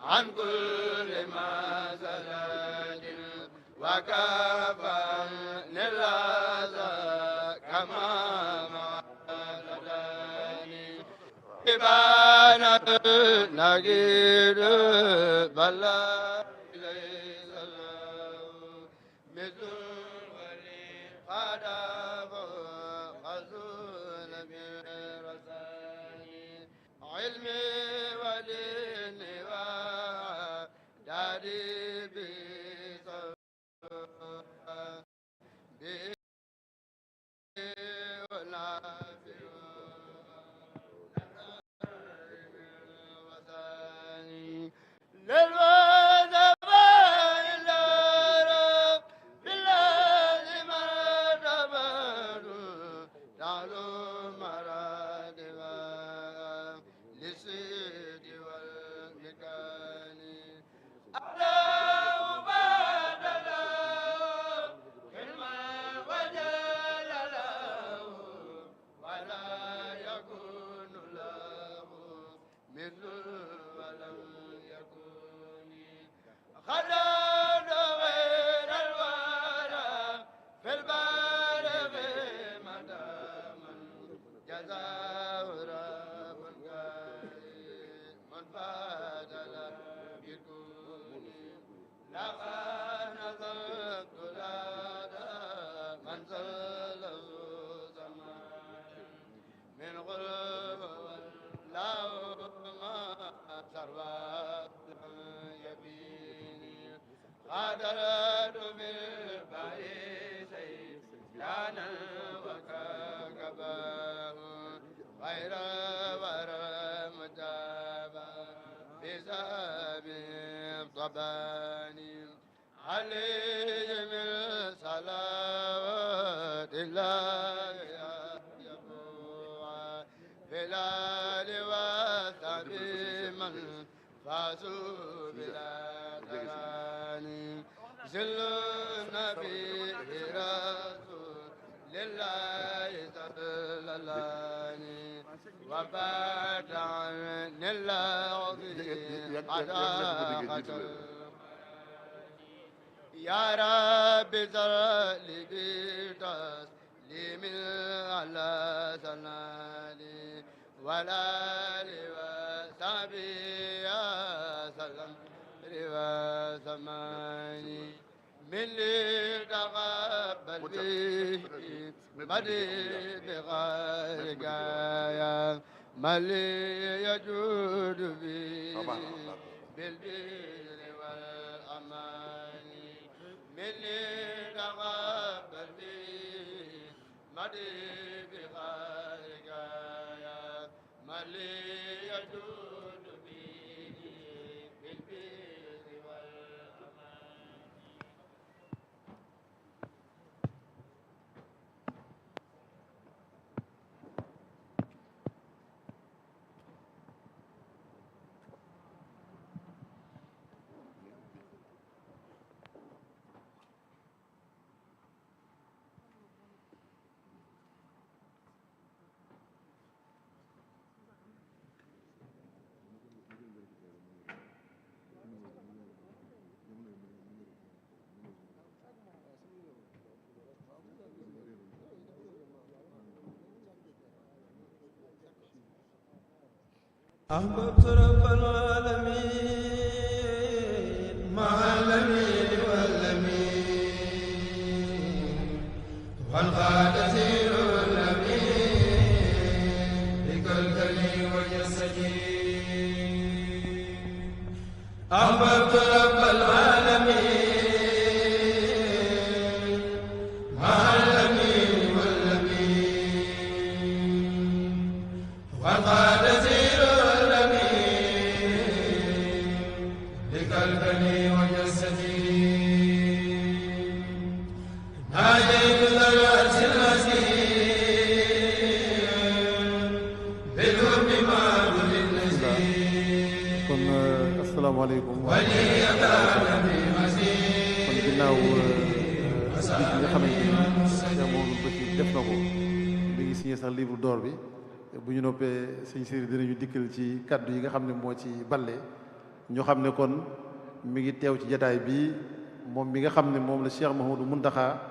عن كل ما زلد وكفاني الأذى كما معلدني إبانة نجير بلا ليس له مثل ولي قد خزون برساني علمي وديني وداري طباني عليهم الصلاة الله يبوع بلال وثبي من فازوا بلا تراني زل النبي رسول لله تلالاني وبعد عن العظيم عداقة يا رب ذل بتسليم على سنالي ولا لوسابي يا سلام وسماني من لي تقبل به بدي بغير جايا ملي يجود بي بالبر والأمان ملي تقبل بي بدي بغير جايا ملي يجود بي بالبر والأمان. أحببت رب العالمين مع الأمين والأمين والغاد سير الأمين بكلكلي وجسدي أحببت رب العالمين مع الأمين والأمين والغاد سير بقلبي وجسدي ناديت ذرات الأسير بالحب ما بالنسير. kon asalaamaaleykum. ولي كان بمزيد. kon ginnaaw bis bi nga xamante ni Cheikh Mouhamadou Bachir def na ko mi ngi signé sax livre d'or bi bu ñu noppee sëñ Siri dinañu dikkal ci kaddu yi nga xam ne moo ci balle ñu xam ne kon mi ngi teew ci jataay bi moom mi nga xam ne moom la Cheikh Mouhamadou Mountakha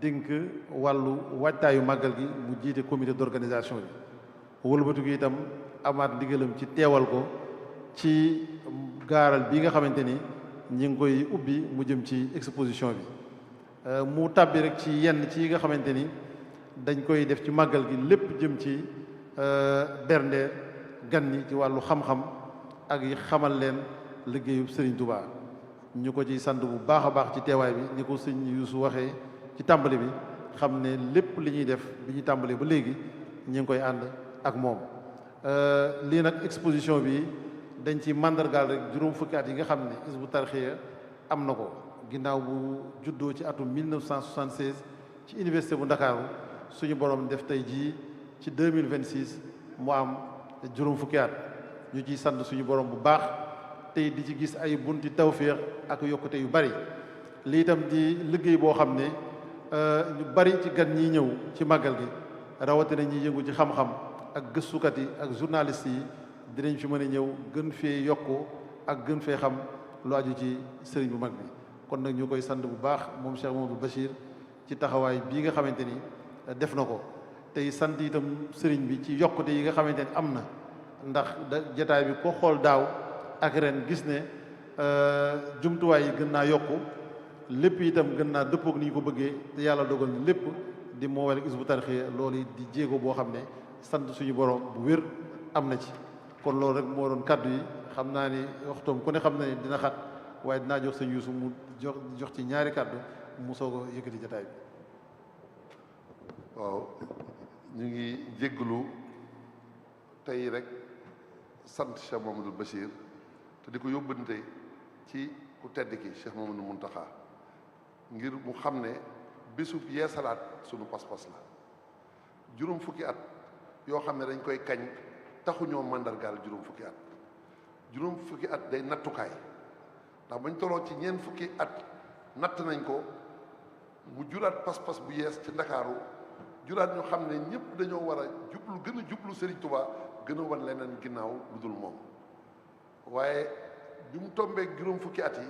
dénk wàllu waajtaayu màggal gi mu jiite comité d'organisation bi wëlbatu gi itam amaat ndigalam ci teewal ko ci gaaral bi nga xamante ni ñi ngi koy ubbi mu jëm ci exposition bi mu tàbbi rek ci yenn ci yi nga xamante ni dañ koy def ci màggal gi lépp jëm ci bernde gan ñi ci wàllu xam-xam ak yi xamal leen liggéeyu Serigne Touba ñu ko ci sant bu baax a baax ci teewaay bi ni ko sëñ Youssou waxee ci tàmbali bi xam ne lépp li ñuy def bi ñu tàmbali ba léegi ñu ngi koy ànd ak moom lii nag exposition bi dañ ci màndargaal rek juróom fukki at yi nga xam ne Hizbut Tarqiyyah am na ko ginnaaw bu juddoo ci atum 1976 ci université bu Ndakaaru suñu borom def tey jii ci 2026 mu am juróom fukki at ñu ciy sant suñu borom bu baax tey di ci gis ay bunti tawféex ak yokkute yu bari lii itam di liggéey boo xam ne ñu bari ci gan ñiy ñëw ci màggal gi rawatina ñiy yëngu ci xam-xam ak gëstukat yi ak journaliste yi dinañ fi mën a ñëw gën fee yokku ak gën fee xam lu aju ci sëriñ bu mag bi kon nag ñu koy sant bu baax moom Cheikh Mamadou Bachir ci taxawaay bii nga xamante ni def na ko tey sant itam sëriñ bi ci yokkute yi nga xamante ni am na ndax jataay bi ko xool daaw ak ren gis ne jumtuwaay yi gën naa yokku lépp itam gën naa dëppoog ni ñu ko bëggee te yàlla dogal ni lépp di moowale Hizbut Tarqiyyah loolu di jéego boo xam ne sant suñu borom bu wér am na ci kon loolu rek moo doon kaddu yi xam naa ni waxtoom ku ne xam na ni dina xat waaye dinaa jox sëñ Youssou mu jox ci ñaari kaddu mu soog a yëkkati jataay bi. waaw ñu ngi jégglu tey rek sant Cheikh Mamadou Bachir te di ko yóbbante ci ku tedd ki Cheikh Mamadou Mountakha ngir mu xam ne bésub yeesalaat sunu pas-pas la juróom fukki at yoo xam ne dañ koy kañ taxuñoo màndargaal juróom fukki at day nattukaay ndax bañ toloo ci ñeent fukki at natt nañ ko mu juraat pas-pas bu yees ci Ndakaaru juraat ñu xam ne ñëpp dañoo war a jublu gën a jublu Serigne Touba gën a wan leneen ginnaaw lu dul moom waaye bi mu tombeek juróom fukki at yi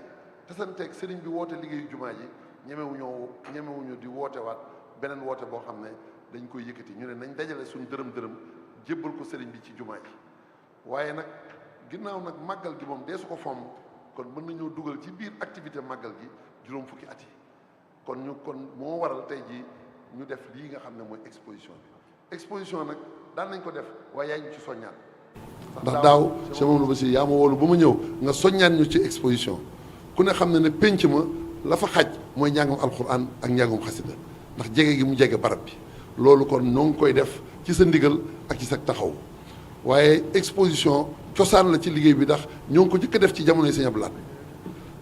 tasanteeg Serigne bi woote liggéeyu jumaa ji ñemewuñu di woote waat beneen woote boo xam ne dañ koy yëkkati ñu ne nañ dajale suñ dërëm jébbal ko Serigne bi ci jumaa ji waaye nag ginnaaw nag màggal gi moom dee su ko fomm kon mën nañoo dugal ci biir activité màggal gi juróom fukki at yi kon moo waral tey jii ñu def lii nga xam ne mooy exposition nag daan nañ ko def waaye yaa ñu ci soññaan ndax daaw Cheikh Mamadou Bachir yaa ma woolu ba ma ñëw nga soññaan ñu ci exposition ku ne xam ne pénc ma la fa xaj mooy njàngum alxuraan ak njàngum xasida ndax jege gi mu jege barab bi loolu kon ñoo ngi koy def ci sa ndigal ak ci sa taxaw waaye exposition cosaan la ci liggéey bi ndax ñoo ngi ko jëkk a def ci jamonoy Sëñ Abdou Lahad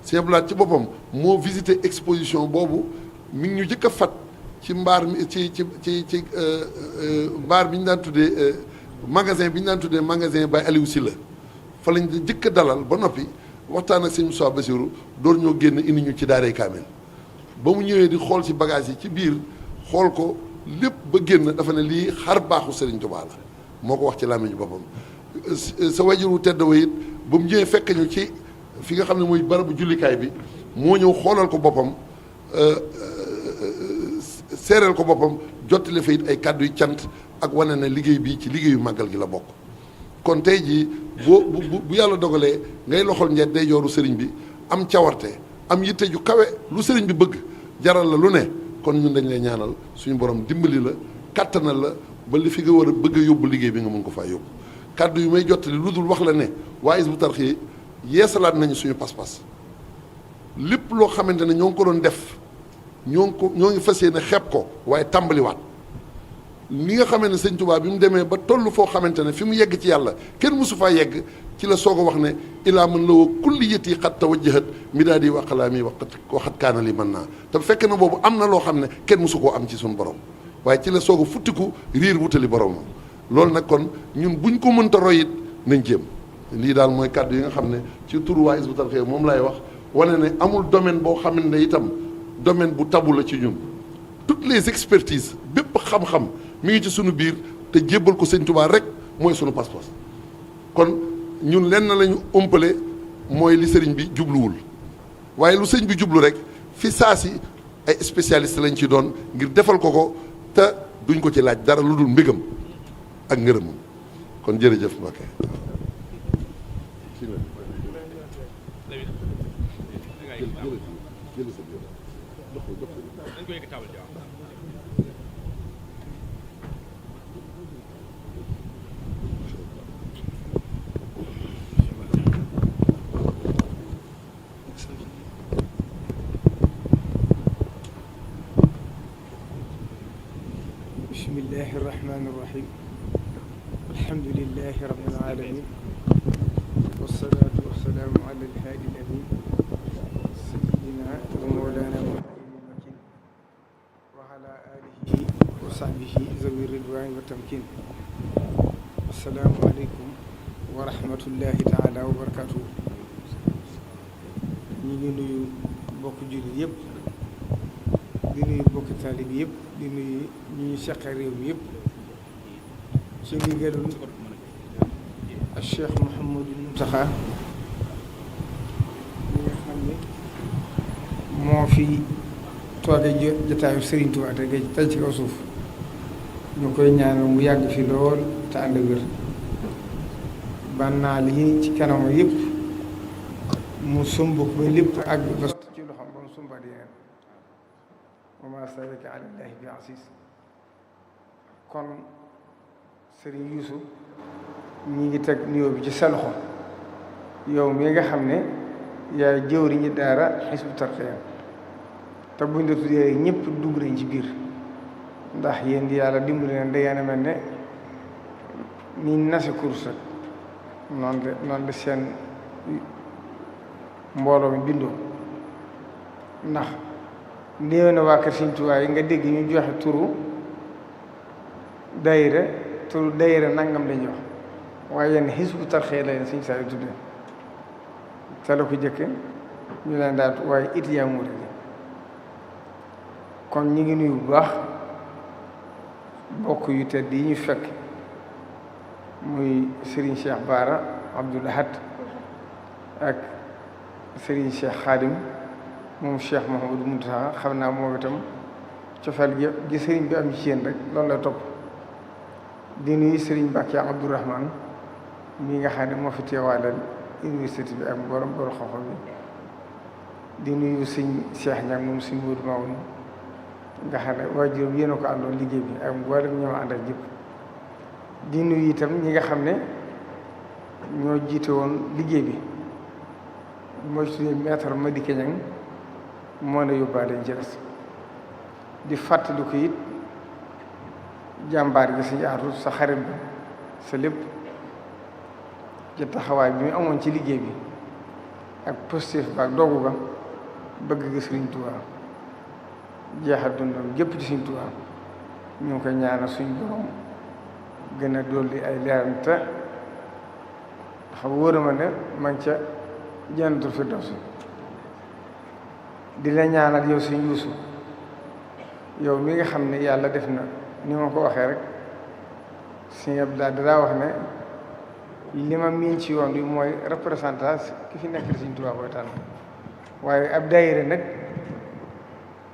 Sëñ Abdou Lahad ci boppam moo visité exposition boobu mi ngi ñu jëkk a fat ci mbaar mi ci mbaar bi ñu daan tuddee magasin bi ñu daan tuddee magasin Baye Aliou Sylla fa lañ jëkk a dalal ba noppi waxtaan ak sëñ Moussa Bassirou door ñoo génn indi ñu ci daaray kaamil ba mu ñëwee di xool ci bagage yi ci biir xool ko lépp ba génn dafa ne lii xar baaxu Serigne Touba la moo ko wax ci làmmiñu boppam sa wajuru tedd wa it ba mu ñëwee fekk ñu ci fi nga xam ne mooy barabu jullikaay bi moo ñëw xoolal ko boppam seereel ko boppam jottali fa it ay kàddu yu cant ak wane na liggéey bi ci liggéeyu màggal gi la bokk kon tey jii bu yàlla dogalee ngay loxol njeet day jooru sëriñ bi am cawarte am yitte ju kawe lu sëriñ bi bëgg jaral la lu ne kon ñun dañ lay ñaanal suñu borom dimbali la kattanal la ba li fi nga war a bëgg a yóbbu liggéey bi nga mën ko faa yóbbu kàddu yu may jottali lu dul wax la ne waa Hizbut Tarqiyyah yeesalaat nañu suñu pas-pas lépp loo xamante ne ñoo ngi ko doon def ñoo ngi fas yéene xeeb ko waaye tàmbaliwaat li nga xamante ne sëñ Tuubaa bi mu demee ba toll foo xamante ne fi mu yegg ci yàlla kenn mosu faa yegg ci la soog a wax ne ilaa man la woo kulliyati xat tawajjahat midaadi wa aqlaami waxat kaana li mën naa te fekk na boobu am na loo xam ne kenn mosu koo am ci suñu borom waaye ci la soog a futtiku riir wutali boromam loolu nag kon ñun buñ ko mënta roy it nañ jéem lii daal mooy kàddu yi nga xam ne ci turu waa Hizbut Tarqiyyah moom laay wax wane ne amul domaine boo xam ne itam domaine bu tabu la ci ñun toutes les expertises bépp xam-xam mi ngi ci sunu biir te jébbal ko sëñ Tuubaa rek mooy sunu pas-pas kon ñun lenn lañu ëmpale mooy li sëriñ bi jubluwul waaye lu sëñ bi jublu rek fi saa si ay spécialiste lañ ci doon ngir defal ko te duñ ko ci laaj dara lu dul mbégam ak ngërëmam kon jërëjëf Mbacké. bismillahi irrahmani irrahim alhamdulilahi rabbil alamin wassalatu wassalaamu ala alhaadi alamin sayidina wa mawlana muhammadin makin wa ala alihi wa sahbihi zawi ridwani wa tamkin assalaamu aleykum wa rahmatullahi taala wa barakatuhu ñi ngi nuyu bokk jullit yëpp di nuyu bokki taalib yëpp di nuyu ñi ñu seqal réew mi yëpp ci ndigalul ak Cheikh Mouhamadou Mountakha ñi nga xam ne moo fi tooge jotaayu Serigne Touba te tey ci kaw suuf ñu koy ñaanal mu yàgg fi lool te ànd ak wér bànnaa li ci kanam yëpp mu sumb ko ba lépp àgg ba ci loxoom ba mu sumbaat yeneen wa maa zaalika ala llaahi bi aziiz kon Serigne Youssou ñi ngi teg nuyoo bi ci sa loxo yow mi nga xam ne yaay jëwriñu daara Hizbut Tarqiyyah te buñ la tuddee ñëpp dugg nañ ci biir ndax yéen di yàlla dimbali leen da ngeen a mel ne ni nasi course rek noonu la seen mbooloo mi bindoo ndax néew na waa kër Sëriñ Tuubaa yi nga dégg ñu joxe turu daayira nangam lañuy wax waaye yenn Hizbut Tarqiyyah la leen Sëriñ Saaliw tuddee te la ko jëkke ñu leen daal waaye it yaa murid kon ñu ngi nuyu bu baax bokk yu tedd yi ñu fekk muy Serigne Cheikh Bara Abdoul Ahad ak Serigne Cheikh Khadim moom Cheikh Mouhamadou Mountakha xam naa moom itam cofeel gi Serigne bi am ci yéen rek loolu la topp di nuyu Serigne Mbacké Abdourahmane mi nga xam ne moo fi teewaaleel université bi ak borom xam-xam bi di nuyu Serigne Cheikh Niang moom Serigne Modou Mamoun nga xam ne waajuram yéen a ko àndoon liggéey bi ak mboolem ñoo ànd ak jëpp di nuyu itam ñi nga xam ne ñoo jiite woon liggéey bi mooy suñu maître Madické Niang moo ne yóbbaale ñu ci des di fàttali ko it jàmbaar gi suñu aatu sa xarit bi sa lépp ci taxawaay bi mu amoon ci liggéey bi ak positif ba ak doogu ga bëgg gi Sëriñ Tuubaa jeexal dundam gépp ci Sëriñ Tuubaa ñu ngi koy ñaanal suñu borom gën a dolli ay leeram te xam wóor ma ne man ca Jannatul Firdawsi di la ñaanal yow Sëriñ Yuusu yow mi nga xam ne yàlla def na ni ma ko waxee rek Sëriñ Abdoulaye daa wax ne li ma miin ci yoon bi mooy représentant ki fi nekk Sëriñ Tuubaa koy tànn waaye ab daayira nag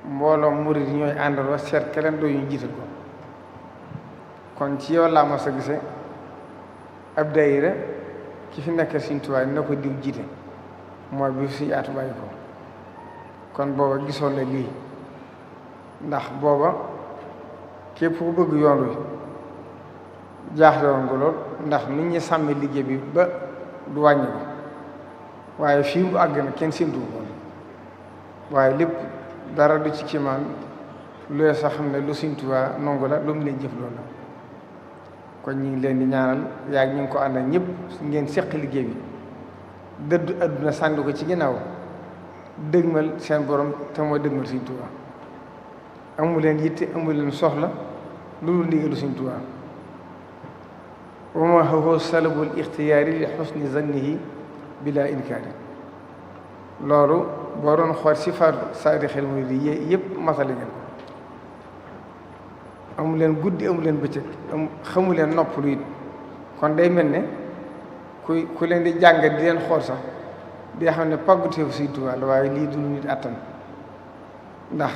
mbooloo murid ñooy àndaloo seet keneen doo ñu jiital ko kon ci yow laa ma sa gise ab daayira ki fi nekk Sëriñ Tuubaa na ko diw jiite mooy bi suñu aatu bàyyi ko kon booba gisoon la lii ndax booba képp ku bëgg yoon wi jaaxle woon nga lool ndax nit ñi sàmme liggéey bi ba du wàññi ko waaye fii mu àgg na kenn séntu ko waaye lépp dara du ci kiimaan looy sax xam ne lu Sëriñ Tuubaa nongu la lu mu leen jëf loolu la kon ñu ngi leen di ñaanal yaa ñu ngi ko ànd ak ñëpp ngeen seq liggéey bi dëddu adduna sànni ko ci ginnaaw dëgmal seen borom te mooy dëgmal Sëriñ Tuubaa amu leen yitte amu leen soxla loolu ndigalu Sëriñ Tuubaa wa ma huwa salabul ixtiyaari li xusni zannihi bila inkaari loolu boo doon xool si faatu saadi xel muy di yëpp matale ngeen amu leen guddi amu leen bëccëg xamu leen noppalu it kon day mel ne ku leen di jàngat di leen xool sax di xam ne pàgguteefu Sëriñ Tuubaa la waaye lii du lu nit attan ndax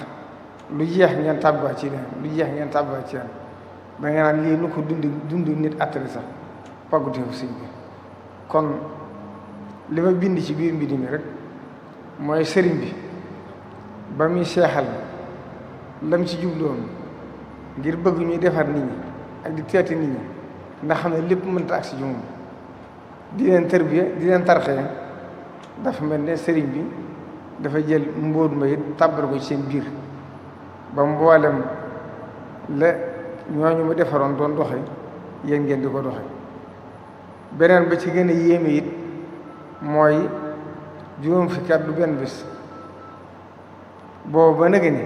lu jeex ngeen tàbbaat ci leen lu jeex ngeen tàbbaat ci leen da nga naan lii nu ko dund nit attali sax pàgguteefu sëñ bi kon li ma bind ci biir mbind mi rek mooy sëriñ bi ba muy seexal lam ci jubloon ngir bëgg ñuy defar nit ñi ak di teeti nit ñi ndax xam ne lépp mënta agsi ci moom di leen tërbiya di leen tarxee dafa mel ne sëriñ bi dafa jël mbóot ma it tàbbal ko ci seen biir ba mboolem la ñooñu mu defaroon doon doxe yéen ngeen di ko doxe beneen ba ci gën a yéeme it mooy juróom fukki at du benn bés boobu ba nag ni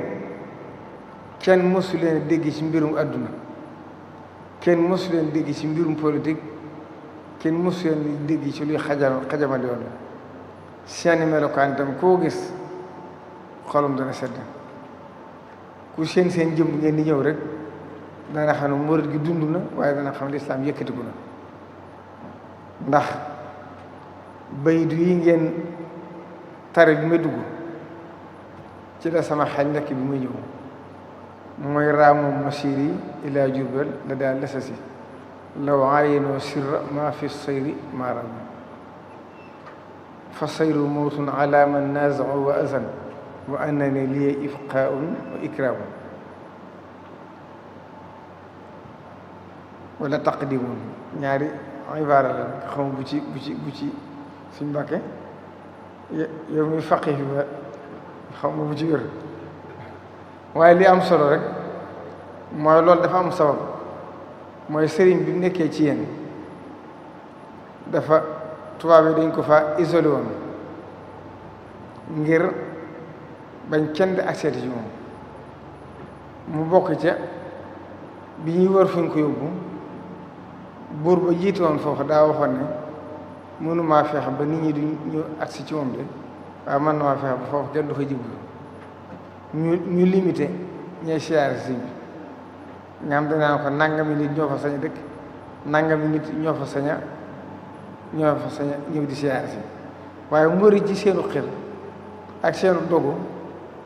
kenn mësu leen dégg ci mbirum àdduna kenn mësu leen dégg ci mbirum politique kenn mësu leen dégg ci luy xajamal yoon seeni melokaan itam koo gis xolum dana sedd ku seen jëm ngeen di ñëw rek dana xam ne murid gi dund na waaye dana xam ne lislaam yëkkatiku na ndax bayit yi ngeen tare bi may dugg ci la sama xel nekk bi muy ñëw mooy raamu masiri ila Jurbel la daal lesasi law aayinoo sirra maa fi sayri maaram fa sayru mawtun ala man naazau wa azan wa annani liya ifqaun wa ikraamun wala taqdimun ñaari ibaara la nag xam bu ci suñ Mbàkke yow muy faqih ba xam nga bu ci wér waaye li am solo rek mooy loolu dafa am sabab mooy sëriñ bi nekkee ci yéen dafa tubaab yi dañ ko fa isolé woon ngir bañ kenn di accès ci moom mu bokk ca bi ñuy war fuñ ko yóbbu buur ba jiite woon foofu daa waxoon ne mënumaa feex ba nit ñi duñ ñu agsi ci moom de waaye mën na maa feex ba foofu kenn du fa jiblu ñu limité ñooy siyaare sëñ bi nga xam danaa ko nangami nit ñoo fa sañ a dëkk nangami nit ñoo fa sañ a ñëw di siyaare si waaye mbëri ci seenu xel ak seenu dogu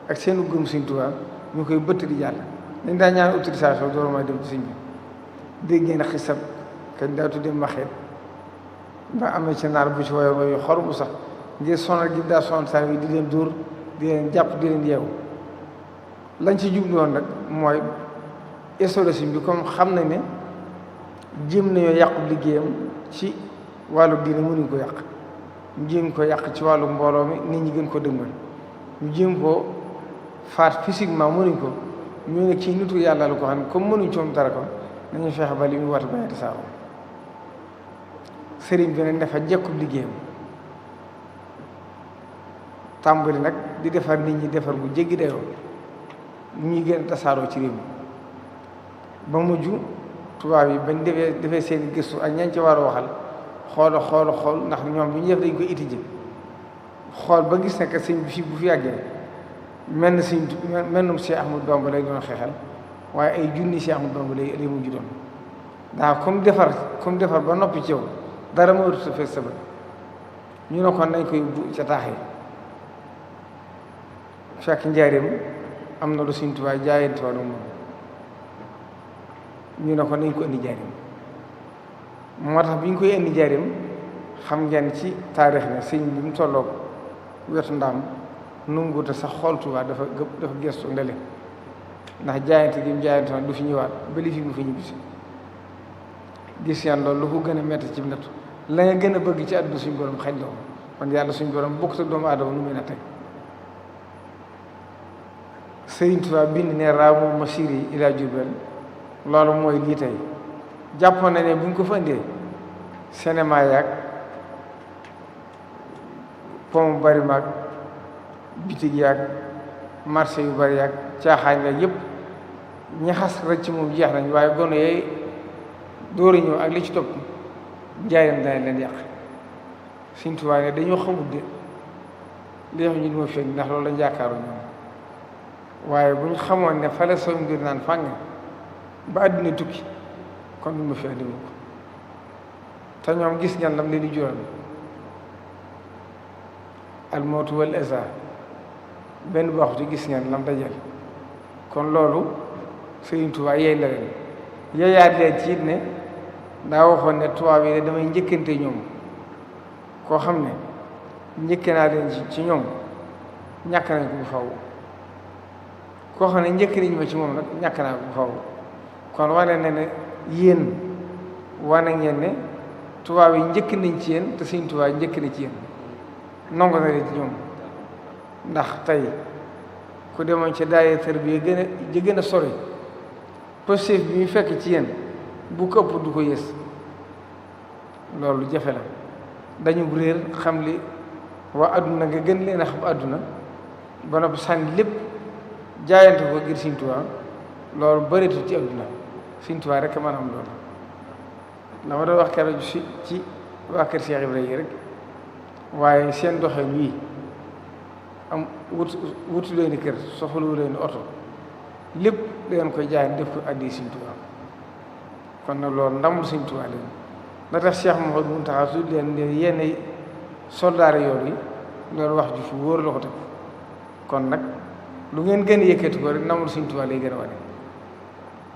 ak seenu gëm Sëñ Tuubaa ñu koy bëtt di jàll dañ daa ñaan autorisation door may dem ci sëñ bi dégg ngeen xisab kañ daa tuddee maxeet ba am na ci naar bu ci woyo xor bu sax ngir sonal gi daa sonal saa yi di leen dóor di leen jàpp di leen yeewu lañ ci jubluwoon nag mooy historique bi comme xam na ne jéem nañoo yàqu liggéeyam ci wàllu diine mënuñ ko yàq ñu jéem ko yàq ci wàllu mbooloo mi nit ñi gën ko dëgmal ñu jéem ko faat physiquement mënuñ ko ñu ne kii nitu yàlla la ko xam ne comme mënuñ coom dara ko nañu fexe ba li muy wat bañati saaro sëriñ bi ne dafa jekkub liggéeyam tàmbali nag di defar nit ñi defar bu jéggi dayoo ñuy gën a tasaaroo ci réew mi ba mujj tubaab yi bañ defee seen gëstu ak ñañ ci war a waxal xool ndax ñoom bi ñu def dañ koy étudier xool ba gis ne que sëñ bi fii bu fi yàggee mel na Cheikh Ahmadou Bamba lay doon xeexal waaye ay junni Cheikh Ahmadou Bamba lay mujj doon daa comme defar ba noppi ci yow dara ma warut a fees sa bët ñu ne kon nañ koy bu ca taax yi fekk njaareem am na lu Sëñ Tuubaa jaayante woon moom ñu ne ko nañ ko indi njaareem moo tax bi ñu koy indi njaareem xam ngeen ci taarix ne sëñ bi mu tolloog wetu ndaam nunguute sax xool Tuubaa dafa gestu ndele ndax jaayante gi mu jaayante woon du fi ñëwaat ba li fi mu fi ñibbisi gis yan loolu lu ko gën a metti ci nattu la nga gën a bëgg ci àdduna suñu borom xaj la ko kon yàlla suñu borom bokkut ak doomu aadama nu muy na teg Sëriñ Tuubaa bind ne raamu masiri ila Jurbel loolu mooy lii tey jàppoon na ne bu ñu ko fa indee cinéma yaag pom bari maag bitig yaag marché yu bari yaag caaxaan yaag yëpp ñaxas rek ci moom jeex nañ waaye gone yooyu dóori ñëw ak li ci topp njaayam dana leen yàq Sëriñ Tuubaa ne dañoo xamut de li wax ñu duma fekk ndax loolu lañ yaakaaru ñoom waaye bu ñu xamoon ne fale soo mbir naan fàng ba àdduna tukki kon du ma fi andi ko te ñoom gis ngeen lam leen di jural almootu wal asa benn baaxuti gis ngeen lam dajal kon loolu Sëriñ Tuubaa yeey la leen yeeyaat leen ci it ne daa waxoon ne tubaab yi damay njëkkante ñoom koo xam ne njëkke naa leen ci ñoom ñàkk nañ ko bu faw koo xam ne njëkk nañ ma ci moom nag ñàkk naa ko bu faw kon wane na ne yéen wane ngeen ne tubaab yi njëkk nañ ci yéen te Sëriñ Tuubaa njëkk na ci yéen nongo na leen ci ñoom ndax tey ku demoon ci daayee tër bi gën a sori positif bi ñu fekk ci yéen bu ko ëpp du ko yées loolu jafe la dañu réer xam li waa adduna nga gën leen a xam adduna ba noppi sànni lépp jaayante ko ngir Sëriñ Tuubaa loolu bëreetul ci adduna Sëriñ Tuubaa rek mën a am loolu la ma doon wax keroog ci waa kër Cheikh Ibrahima yi rek waaye seen doxin wii am wutu leen kër soxlawu leen oto lépp dangeen koy jaay def ko addi Sëriñ Tuubaa kon nag loolu ndamul Sëriñ Tuubaa leen la tax Cheikh Mouhamadou Mountakha su leen ne yenn soldaari yoon yi loolu wax ju fu wóor la ko teg kon nag lu ngeen gën a yëkkati ko rek ndamul Sëriñ Tuubaa lay gën a wane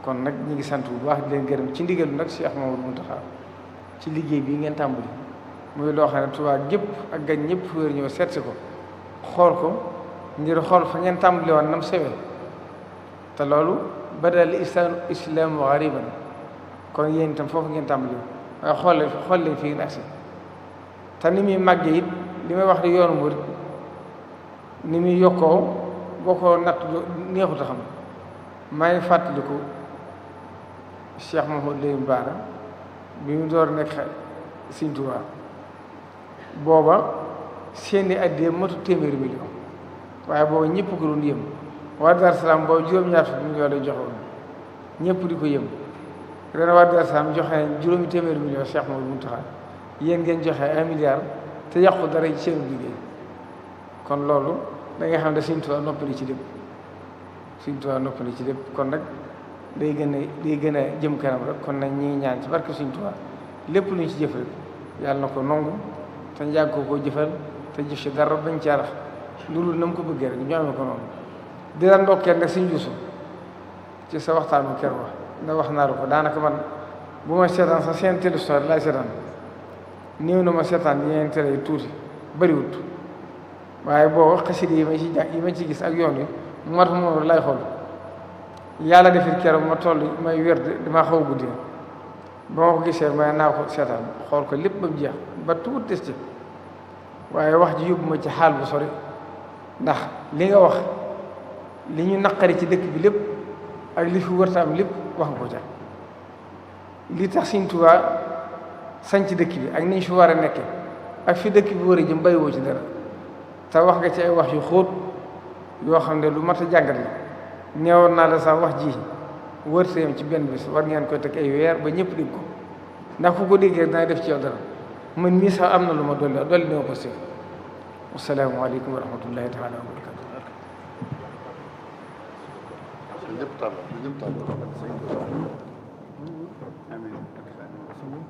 kon nag ñu ngi sant bu baax di leen gërëm ci ndigalu nag Cheikh Mouhamadou Mountakha ci liggéey bii ngeen tàmbali muy loo xam ne Tuubaa gépp ak gan ñëpp wér ñëw seet si ko xool ko ngir xool fa ngeen tàmbali woon nam sewee te loolu badal islaamu ghariban kon yéen itam foofu ngeen tàmbali waaye xool leen fii ngeen agsi te ni muy màggee it li may wax di yoonu murit ni muy yokkoo boo ko natt neexut a xam maa ngi fàttaliku Cheikh Mouhamadou Lamine Bara bi mu door nekk Sëriñ Tuubaa booba seeni addee matu téeméeri million waaye booba ñëpp ko doon yëm waa Dar Salaam boobu juróom-ñaar fukki million lay joxoon ñëpp di ko yëm ren waa Dar Salaam joxe nañ juróomi téeméeri million Cheikh Mouhamadou Mountakha yéen ngeen joxe 1 milliard te yàqu dara ci seen liggéey kon loolu da nga xam ne Sëriñ Tuubaa noppali ci lépp Sëriñ Tuubaa noppali ci lépp kon nag day gën a jëm kanam rek kon nag ñi ngi ñaan ci barke Sëriñ Tuubaa lépp lu ñu ci jëf rek yàlla na ko nangu te njàgg ko jëfal te jëf ci dara bañ ci arax loolu na mu ko bëggee rek ñu amee ko noonu di la ndokkeel nag Sëriñ Yuusu ci sa waxtaanu kër wax ndax wax naa la ko daanaka man bu ma seetaan sa seen télévision laay seetaan néew na ma seetaan yeneen télé yi tuuti bëriwut waaye boo xasida yi ma ci gis ak yoon wi moo tax moom lay xool yàlla defit keroog ma toll may wér damaa xaw a guddi ba ma ko gisee may naa ko seetaan xool ko lépp ba mu jeex ba tuut des ci waaye wax ji yóbbu ma ci xaal bu sori ndax li nga wax li ñu naqari ci dëkk bi lépp ak li fi wërta am lépp wax nga ko ca li tax Sëriñ Tuubaa sañ ci dëkk bi ak ni ñu fi war a nekke ak fi dëkk bi war a jëm bàyyiwoo ci dara te wax nga ci ay wax yu xóot yoo xam ne lu mat a jàngat la neewoon naa la sax wax ji wërteem ci benn bis war ngeen koy teg ay weer ba ñëpp dégg ko ndax ku ko déggee dana def ci yow dara man mii sax am na lu ma dolli ne ma ko si asalaamaaleykum wa rahmatullahi taala wa barakatu ñëpp tànn ñëpp tànn amiin amiin amiin